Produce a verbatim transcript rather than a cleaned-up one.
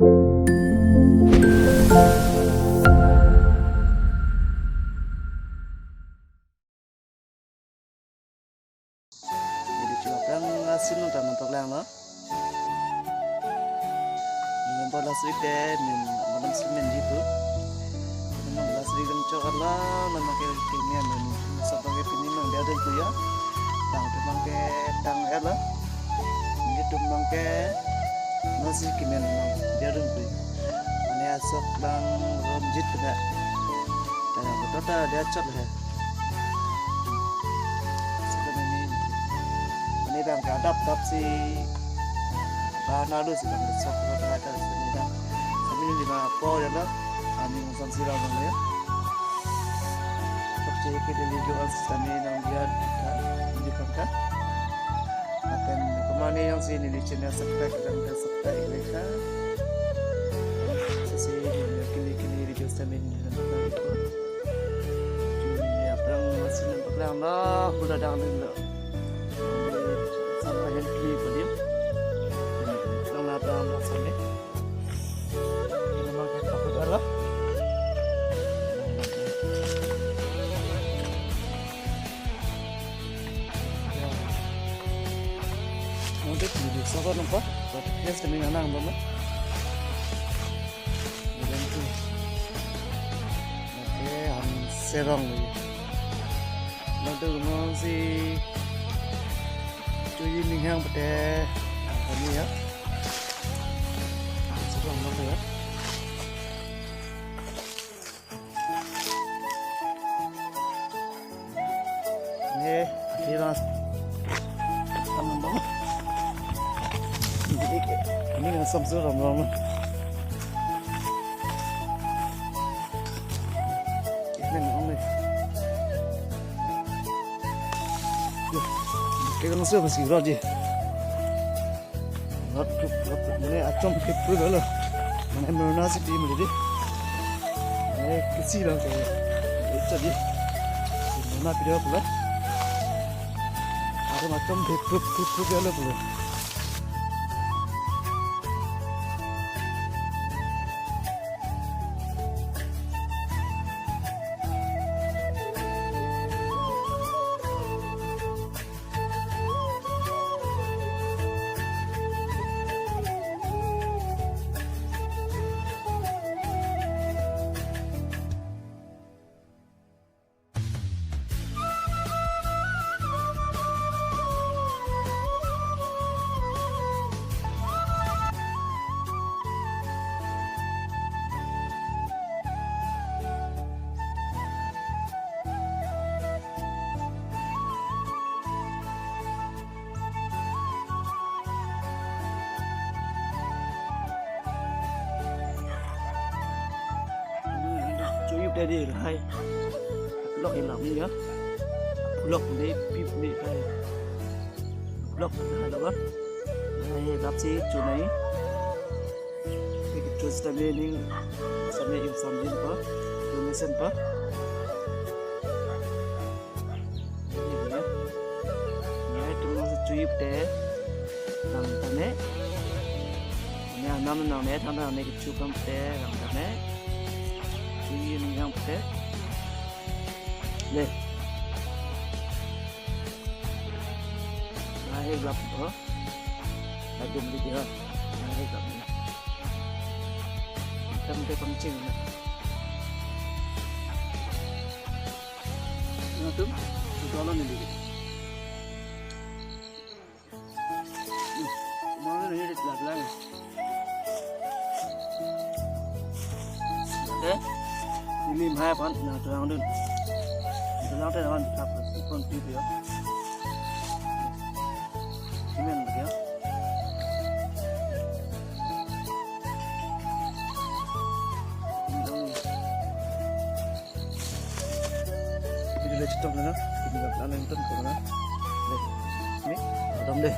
Neli chua kang asin nang tanam paklanglo. Neli bola sui te min malam si min jitu. Nang bola sui kang chok ala, nang ke ke min, nang sa bang ke pini nang dia dun tu ya. Tang tu nang ke tang ala. Neli tum nang ke nasi kimen nang dia dun tu. Mane asok bang rom jit kena. Tang tu ta dia chok le. Sebenarnya ini bang ke adap adap si bahana lu si bang sok sok kena ta sini bang. Kami lima po ya lah. Kami ngusam si bang ya. Sok cek ke deli jual sami nang dia ta di pangka. Akan kemana yang sini di channel subscribe dan subscribe mereka. Sesi kini kini video sami ni. Juni aplang sini aplang lah, udah dah lo. Sama hand kli ko dia. Aplang lah aplang aplang sini. Ini memang kita takut Allah. Ya. Nanti di desa kok nampak, tapi dia sini nang belum. Oke, han serong lagi. Lalu rumah si cuy minghang pete. Nah, kami ya. Han serong lagi ya. Ini, akhirnya. Ini, ini ngasam suram ram. Ini nang ni. Loh, kayak ngasam masih raji. Rat krup, rat krup. Mane achom krup krup lo. Mane murna si tim jadi. Mane kesi lang ke. Itu jadi. Murna video pula. Ada macam krup krup krup ya lo pula. Chuyup tadi lahai. Lok ilam ni ya. Lok ni pip ni hai. Lok ni hai lo kan. Hai lap si chunai. Terus tadi ni sampai imsam jin pa. Donation pa. Ini ya. Ini itu masih chuyup te. Nang tane. Ini anam nang ne tang tane kechup nang te nang tane. Chuyu ni yang te. Le. Lahai lap oh. Lagi beli dia. Lahai lap ni. Kita minta pangcheng na. Nah, tuh, sudah lah nih. Mana nih, di belakang. Eh, ini mahal pan, nah, terang dun. Terang dun, awan, tak, pun, pun, pun, ya. Ini yang dia. Ini dong. Ini dulu cetok na, ini nggak pernah nonton kemana. Deh, ini, adam deh.